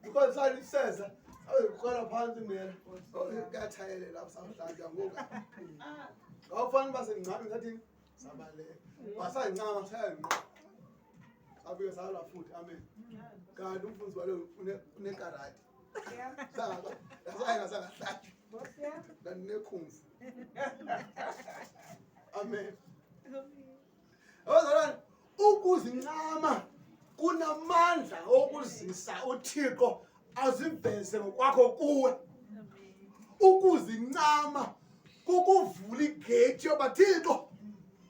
Because saliseza sabezikhwela phantsi mela kuyatshayelela apho sawuhlatya ngoku. Ngawufana uba singcamile sathini sabaleka, wasandincama sayanqo safike salwa futhi. Amen. Kanti umfundisi walo unekarati, sayenga sangahlatya kanti nekhumfu. Amen. Abazalwane, ukuzincama kunamandla okuzisa uThixo aziveze ngokwakho kuwe. Amen. Ukuzincama kukuvula igethi yoba Thixo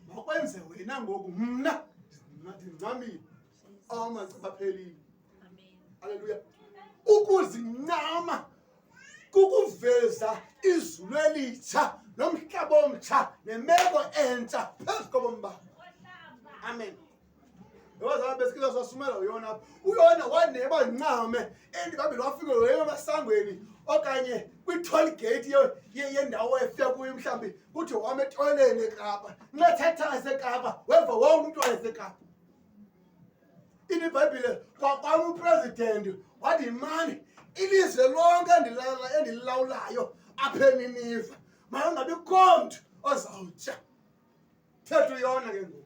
makwenze wena ngoku, mna ndincamile, amaceba aphelile. Amen. Halleluya. Ukuzincama kukuveza izulu elitsha nomhlaba omtsha nemeko entsha phezu kobomi bakho. Amen. Yabazalwane, besikile sasumela uyona apha. Uyona waneba ncame endibambile wafika wema emasangweni okanye kwi-toll gate yendawo efika kuyo, mhlawumbi kuthi wama etoyileni eKapa, ncethetha eseKapa, weva wonke umntu wayeseKapa. Ini iBhayibhile kwakwam upresident wathi yimani ilizwe lonke endililawulayo apha eNiniva makungabikho mntu ozawutya. Thetha uyona ke ngoku,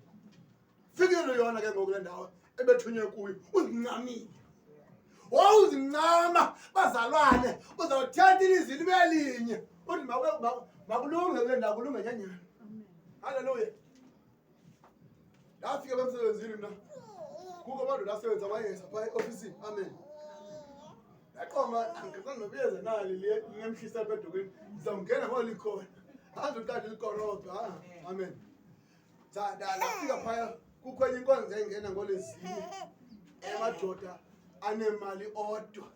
fikile uyona ke ngoku kule ndawo ebethunywe kuyo, uzincamile. Wawuzincama bazalwane, uzawuthetha ilizwi libe linye uthi makulunge kule ndawo, kulunge nyanyana. Halleluya. Ndafika emsebenzini mna, kukho abantu asebenza amayeza phaa eofisini. Amen. Ndaqoma andiqaqanga nobuyeza nali lemhlisa apha edokweni, ndizawungena ngolikhona azoqala likorobha. Amen. Ndafika phaya kukho enye inkonzo engena ngolezine emadoda anemali odwa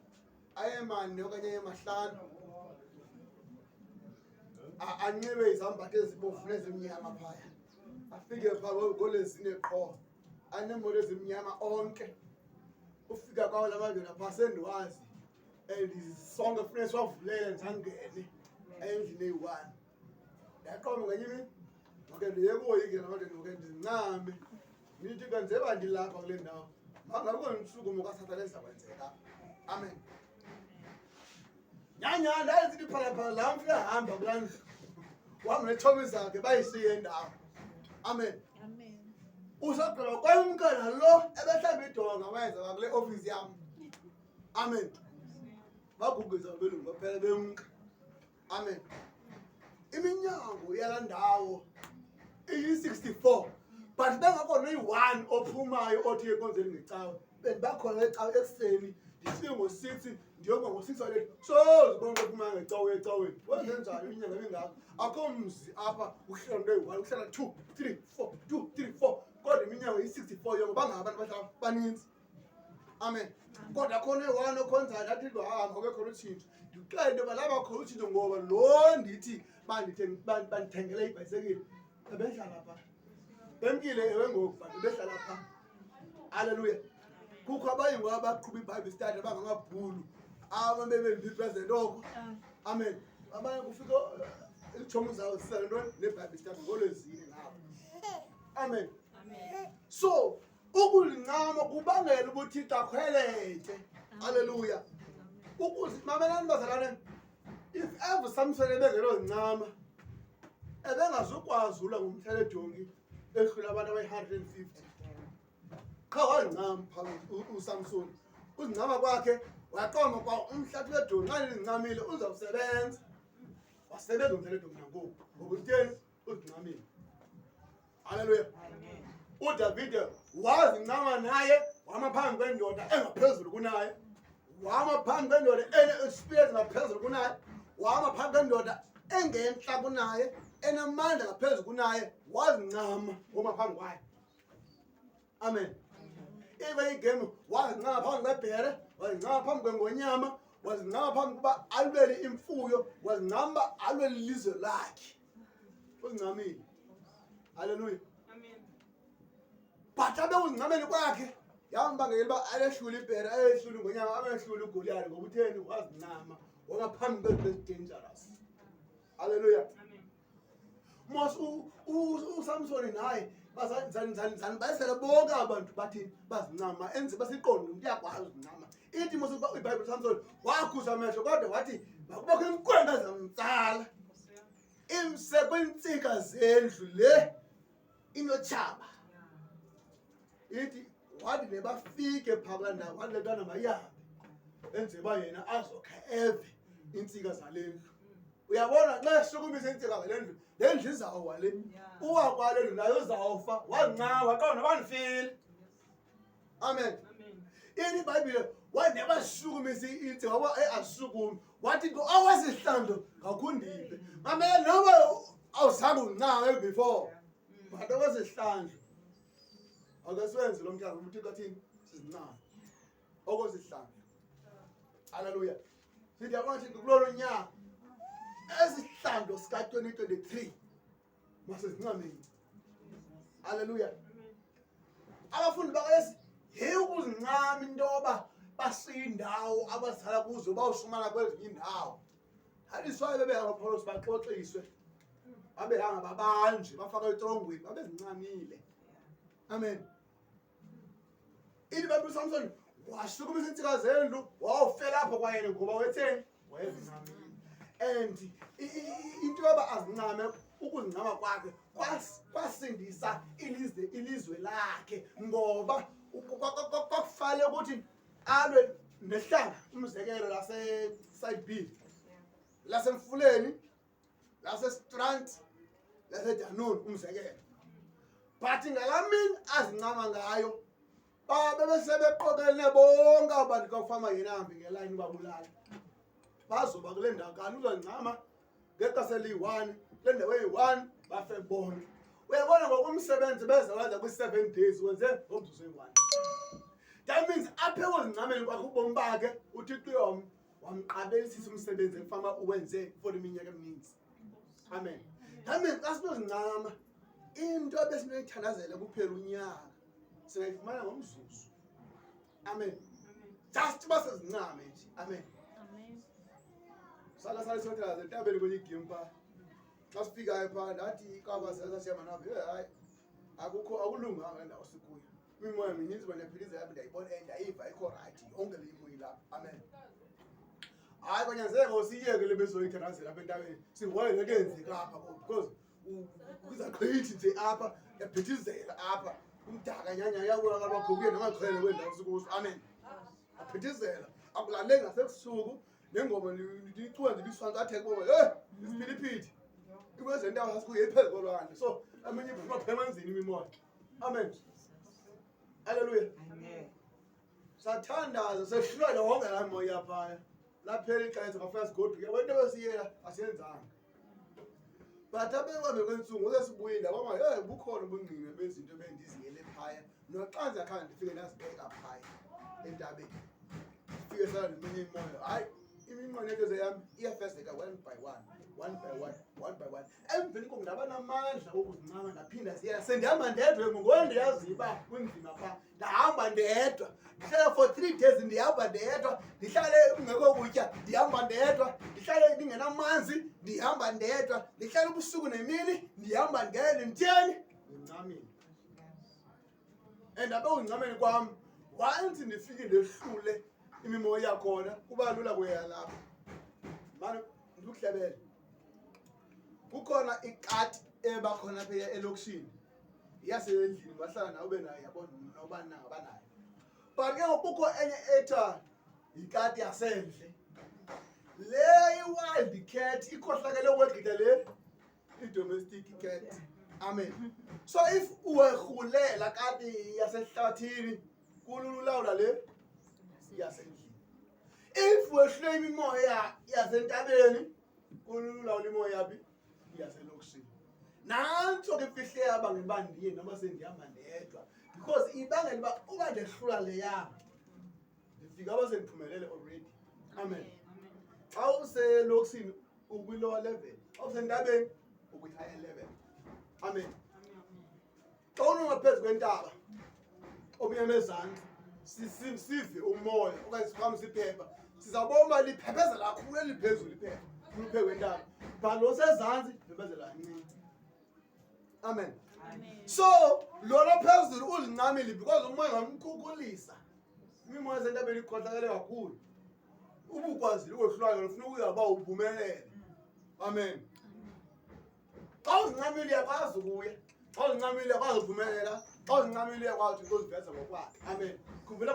ayemane okanye ayemahlanu anxibe izambatho ezibomvu nezimnyama phaya, afike phaa ngolezine qho aneemoto ezimnyama onke. Ufika kwawo la madoda phaa sendiwazi and sonke funeka siwavulele ndisangene endlini eyi-one. Ndaqonda ngenye imini make ndiye koyike la madoda, make ndizincame ndithi kanti njengoba ndilapha kule ndawo makungabikho ntshukumo kaSathana ezizakwenzeka. Amen. Nyanyana ndayisithi phalaphala laa mfika hamba kulaa ndlu wahamba neetshomi zakhe bayishiye indawo. Amen. Amen. Usagqiba kwemka nalo ebehlamba idonga weza kule ofisi yam. Amen. Bagugisa abelungu baphela bemka. Amen. Iminyango yalaa ndawo iyi-64 but bengakho noyi-1 ophumayo othi enkonzweni ngecawe. Bendibakhona ecawe ekuseni, ndifike ngo-6 ndiyoma ngo-6 waleti, soze ubone ophuma ngecawe ecaweni. Wenze njani iminyaka emingaka? Akho mzi apha uhlala into eyi-1, uhlala 2 3 4 2 3 4, kodwa iminyango iyi-64 yonke, bangaba abantu bahlala baninzi. Amen. Kodwa khona eyi-1 okhonzayo, ndathi hamba kube khona utshintsho. Ndixele into yoba laba khona utshintsho ngoba lo ndithi bandithengele ibhayisekile bebehlala phaa, bemkile ewe ngoku, but bebehlala phaa. Halleluya. Kukho abanye ngoku abaqhuba iBible study abangamabhulu ababebembi-president oko. Amen. Abanye kufika iitshomi zawo zisele ntoni neBible study ngolwezine nabo. Amen. Amen. So ukulincama kubangela ukuthi uThixo akhwelete. Halleluya. Ukuze mamelani bazalwane, if ever Samson ebengelozincama Ebengazukwazi ulwa ngomthelo edonki ehlula abantu abayi-150. Qha wazincama phaa uSamson. Uzincama kwakhe waqonda kwa umhlathi wedonki xa ndizincamile uzawusebenza. Wasebenza umthelo wedonki nangoku ngoba utheni? Uzincamile. Haleluya. UDavide wazincama naye, wama phambi kwendoda engaphezulu kunaye, wama phambi kwendoda ene-experience ngaphezulu kunaye, wama phambi kwendoda engentla kunaye, enamandla ngaphezulu kunaye, wazincama woma phambi kwayo. Amen. Ibe igame wazincama phambi kwebhere, wazincama phambi kwengonyama, wazincama phambi kuba alwele imfuyo, wazincama uba alwele ilizwe lakhe. Uzincamile. Haleluya. Amen. But abe uzincameni kwakhe yambangela uba alehlule ibhere, ayehlule ingonyama, abehlule uGoliyathi. Ngoba utheni? Wazincama waba phambi kwezinto ezi-dangerous. Haleluya. Amen. Mos uSamsoni naye zanibalisela bonke abantu bathi bazincama, enze basiqonde umntu uyakwazi uzincama. Ithi mos iBhayibhile uSamsoni wakhuza amehlo, kodwa wathi makubekho inkwenkwe zamtsala imse kwintsika zendlu le inotshaba. Ithi wathi nebafike phaa kulaa ndawo, wathi le ntwana mayihambe enze uba yena azokhe eve iintsika zale ndlu. Uyabona xa eshukumisa iintsika zale ndlu, le ndlu izawuwa le. Uwa kwale ndlu naye uzawufa. Wazincama waqonda noba ndifile. Amen. Amen. Ithi iBhayibhile wanebashukumisa iintsika, waba asukumi. Wathi awesihlandlo ngakhundive. Mamela, noba awuzange uncame before, but okwesihlandlo ake siwenze lo mhlaba uThixo athini sizincame okwesihlandlo. Haleluya. Sithi yabona Thixo kulolo nyaka esihlandlo sika-2023 masizincameni. Haleluya. Abafundi bakaYesu yiyo ukuzincama into yoba basiye indawo abazala kuzo bawushumana kwezinye iindawo. That is why bebehamba Paulos baxoxiswe, babehamba babanjwe, bafakwe etrongweni, babezincamile. Amen. Ithi babe uSamson washukumisa iintsika zendlu, wawufela apho kwayena ngoba wetheni? Wayezincamile. And into yoba azincame, ukuzincama kwakhe kwasindisa ilizwe lakhe, ngoba kwakufanele ukuthi alwe nehlanga, umzekelo lase-side B, lasemfuleni, laseStrand, laseDanone, umzekelo. But ngalaa mini azincama ngayo, babe besebeqokelene bonke abantu kafama yena ahambe ngelayini babulala. Bazoba kule ndawo kanti uzoncama ngexesha eliyi-1, kule ndawo eyi-1, bafe bonke. Uyabona ngokumsebenzi beza wenza kwi-7 days, wenze ngomzuzu oyi-1. That means apha ekuzincameni kwakhe ubomi bakhe, uThixo wamqabelisisa umsebenzi ekufama uwenze for iminyaka emininzi. Amen. That means xa sinozincama, into ebesinoyithandazela kuphela unyaka singayifumana ngomzuzu. Amen. Just uba sizincame nje. Amen. Amen. Sala sala siyothandaza entabeni kwenye igame phaa. Xa sifikayo phaa ndathi kwabazali sasihamba nabo, hey, hayi, akukho akulunganga le ndawo sikuyo. Imimoya mininzi uba ndiyaphilizela apha, ndiyayibona, ndayiva ayikho rayithi yonke le imoya ilapha. Amen. Hayi, kwanyanzeleka usiyeke le bezoyithandazela apha entabeni, sihoye le nto eyenzeka apha, because kuzaqhithi nje apha, yaphithizela apha umdaka nyanya uyabonakala uba kuye namaxhele kwendawo sikuzo. Amen. Aphithizela akulaleki nasebusuku, nengoma licula nje biswankatheka kuba hey isiphithiphithi ikweze ndawo sasikuyo iphezu kolwandle, so eminye iphuma pha emanzini imimoya. Amen. Haleluya. Sathandaza sehlula yonke laa moya phaya, laphela ixesha kwafika sigoduke. Yabo into besiyela asiyenzanga, but abekwabe kwentsuku ngosesibuyile ndabona hey bukhona ubungqina bezinto bendiziyele phaya, noxa ndingakhange ndifike ndazibeka phaya entabeni, ndifike sala neminye imimoya. Hayi, iminqweno yam iyafezeka one by one, one by one, one by one. Emveni koko ndaba namandla wokuzincama, ndaphinda ziya sendihamba ndedwa ngoku, ndiyaziyo uba kunzima phaa. Ndahamba ndedwa, ndihlala for 3 days ndihamba ndedwa, ndihlale kungekho kutya ndihamba ndedwa, ndihlale ndingenamanzi ndihamba ndedwa, ndihlale ubusuku nemini ndihamba ndedwa. Nditheni? Ndincamile. And abe uncameni kwam, once ndifike ndehlule imimoya yakhona, kuba lula kuya lapha. Mane ndikuhlebele. Kukhona ikati ebakhona apha elokishini, yasendlini, bahlala nawe, ube nayo, yabona, noba nangabanayo. But ke ngoku kukho enye ethiwa yikati yasendle. Le i-wild cat ikhohlakele ukwegqitha le i-domestic cat. Amen. So if uwerhule laa kati yasehlathini, kulula ulawula le yasendlini. If wehlule imimoya yasentabeni, kulula ulawula imoya yaphi? Yaselokishini. Nantso ke imfihlo eyabangela uba ndiye noba sendihamba ndedwa, because ibangela uba uba ndehlula leya, ndifika aba sendiphumelele already. Amen. Xa uselokishini ukwi-lower level, xa usentabeni ukwi-higher level. Amen. Xa unongaphezu kwentaba omnyama ezantsi, sive umoya okanye siphakamise iphepha, sizawubona uba liphephezela kakhulu eliphezulu iphepha kuluphe kwentaba, but lo sezantsi liphephezela kancinci. Amen. So lona phezulu uzincamile because umoya ngamkhukulisa. Imimoya yasentabeni ikhohlakele kakhulu. Ubukwazile ukwehlulwa yona, ufuna ukuya uba uphumelele. Amen. Xa uzincamile uyakwazi ukuya, xa uzincamile uyakwazi uphumelela, xa uzincamile uyakwazi ukuziveza ngokwakhe. Amen. Khumbula.